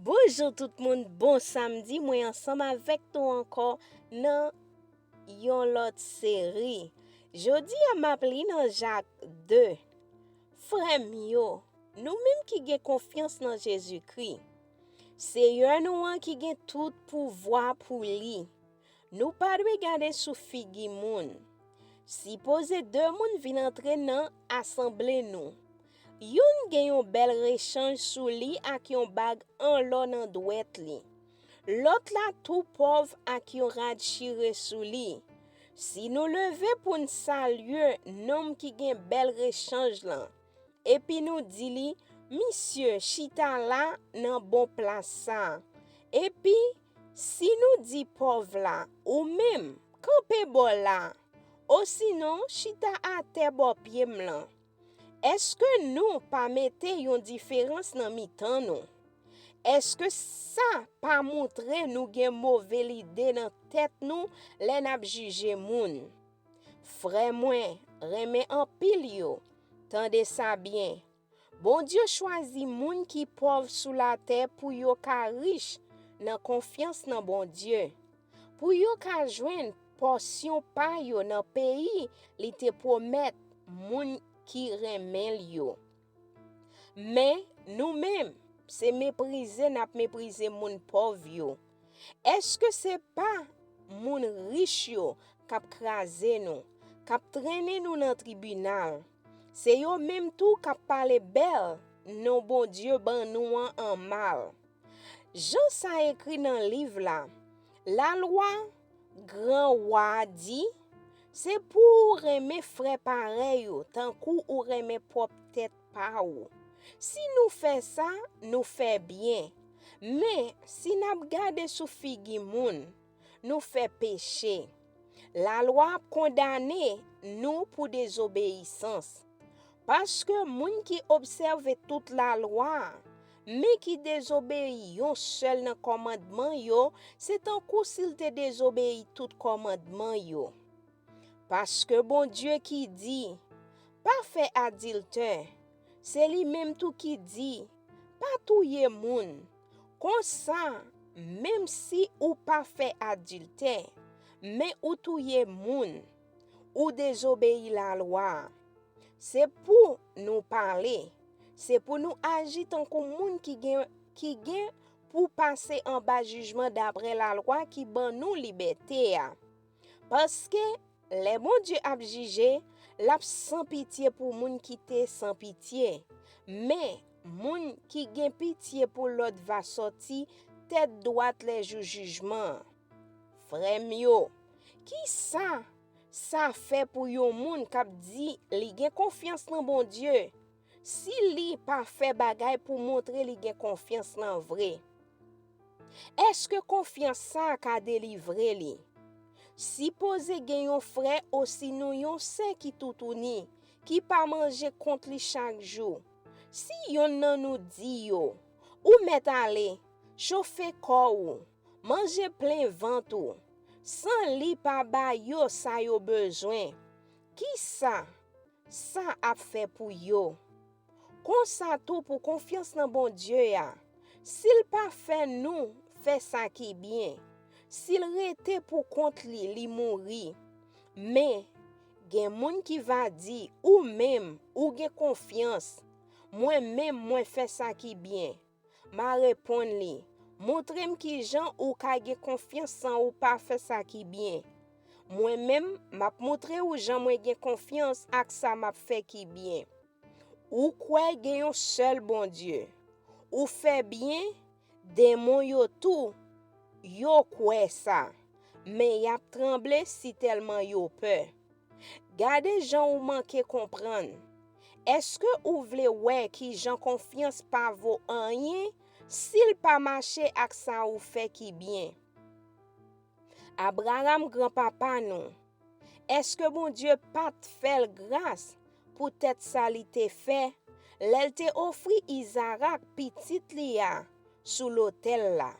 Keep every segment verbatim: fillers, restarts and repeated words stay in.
Bonjou tout moun, bon samdi, mwen ansanm avèk nou ankò nan yon lòt seri. Jodi a m ap li nan Jak de. Frè m yo, nou menm ki gen konfyans nan Jezikri, Seyè nou an ki gen tout pouvwa pou li, nou pa dwe gade sou figi moun. Sipoze de moun vin antre nan asanble nou. Youn gen yon bèl rechanj sou li ak yon bag an lò nan dwèt li. Lòt la tou pòv ak yon rad chire sou li. Si nou leve pou n salye nonm ki gen bèl rechanj lan, epi nou di li, "Misye, chita la nan bon plas sa a." Epi, si nou di pòv la, "Ou menm, kanpe bò la a," osinon, "Chita atè bò pye m lan," èske nou pa mete yon diferans nan mitan nou? Èske sa pa montre nou gen move lide nan tèt nou lè n ap jije moun? Frè mwen renmen anpil yo, tande sa byen. Bondye chwazi moun ki pòv sou latè pou yo ka rich nan konfyans nan Bondye, pou yo ka jwenn pòsyon pa yo nan peyi li te pwomèt moun ki renmen l yo. Men, nou menm, se meprize n ap meprize moun pòv yo. Èske se pa moun rich yo k ap kraze nou, k ap trennen nou nan tribinal? Se yo menm tou k ap pale bèl non Bondye ban nou an an mal. Jan sa ekri nan liv la, lalwa gran wa a di, "Se pou w renmen frè parèy ou tankou ou renmen pwòp tèt pa ou." Si nou fè sa, nou fè byen. Men, si n ap gade sou figi moun, nou fè peche. Lalwa ap kondane nou pou dezobeyisans. Paske moun ki obsève tout lalwa a, men ki dezobeyi yon sèl nan kòmandman yo, se tankou si l te dezobeyi tout kòmandman yo. Paske Bondye ki di, "Pa fè adiltè," se li menm tou ki di, "Pa touye moun." Konsa, menm si ou pa fè adiltè, men ou touye moun, ou dezobeyi lalwa a. Se pou nou pale, se pou nou aji tankou moun ki gen, ki gen pou pase anba jijman daprè lalwa ki ban nou libète a. Paske, lè Bondye ap jije, l ap san pitye pou moun ki te san pitye. Men, moun ki gen pitye pou lòt va sòti tèt dwat lè jou jijman an. Frè m yo, ki sa sa fè pou yon moun k ap di li gen konfyans nan Bondye, si li pa fè bagay pou montre li gen konfyans nan vre? Èske konfyans sa a ka delivre li? Sipoze gen yon frè osinon yon sè ki toutouni, ki pa manje kont li chak jou. Si yonn nan nou di yo, "Ou mèt ale, chofe kò w, manje plen vant ou," san li pa ba yo sa yo bezwen, ki sa sa ap fè pou yo? Konsa tou pou konfyans nan Bondye a, si l pa fè nou fè sa ki byen, si l rete pou kont li, li mouri. Men, gen moun ki va di, "Ou menm, ou gen konfyans. Mwen menm, mwen fè sa ki byen." M a reponn li, "Montre m ki jan ou ka gen konfyans san ou pa fè sa ki byen. Mwen menm, m ap montre ou jan mwen gen konfyans ak sa m ap fè ki byen. Ou kwè gen yon sèl Bondye. Ou fè byen, denmon yo tou, yo kwè sa, men y ap tranble sitèlman yo pè. Gade jan ou manke konprann. Èske ou vle wè ki jan konfyans pa vo anyen si l pa mache ak sa ou fè ki byen?" Abraram, granpapa nou, èske Bondye pa t fè l gras poutèt sa li te fè lè l te ofri Izarak, pitit li a, sou lotèl la?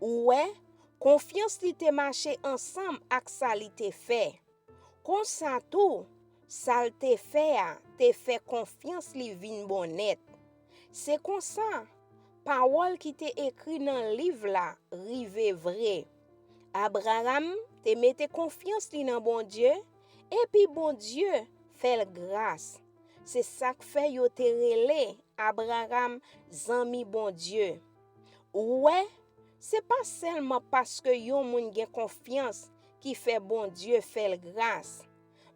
Ou wè, konfyans li te mache ansanm ak sa li te fè. Konsa tou, sa l te fè a te fè konfyans li vin bon nèt. Se konsa, pawòl ki te ekri nan liv la rive vre. Abraram te mete konfyans li nan Bondye, epi Bondye fè l gras. Se sa k fè yo te rele Abraram zanmi Bondye. Ou wè, se pa sèlman paske yon moun gen konfyans ki fè Bondye fè l gras,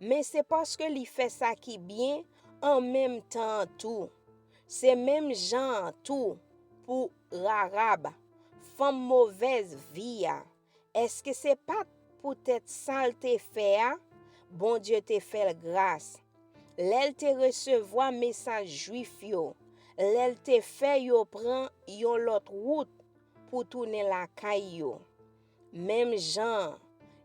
men se paske li fè sa ki byen an menm tan an tou. Se menm jan an tou pou Rarab, fanm movèz vi a. Èske se pa t poutèt sa l te fè a, Bondye te fè l gras? Lè l te resevwa mesaj Jwif yo, lè l te fè yo pran yon lòt wout pou tounen lakay yo. Menm jan an,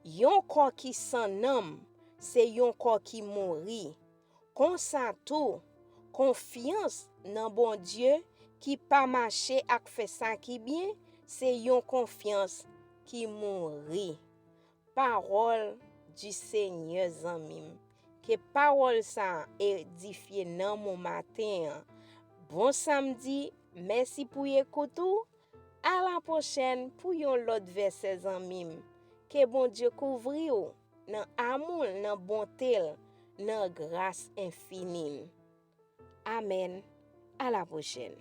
yon kò ki san nanm se yon kò ki mouri. Konsa tou, konfyans nan Bondye ki pa mache ak fè sa ki byen se yon konfyans ki mouri. Pawòl di Senyè, zanmi m. Ke pawòl sa a edifye nanm ou maten an. Bon samdi, mèsi pou ekout ou. A la pwochèn pou yon lòt vèsè, zanmi m. Ke Bondye kouvri w nan amou l, nan bonte l, nan gras enfini l. Amèn. A la pwochèn.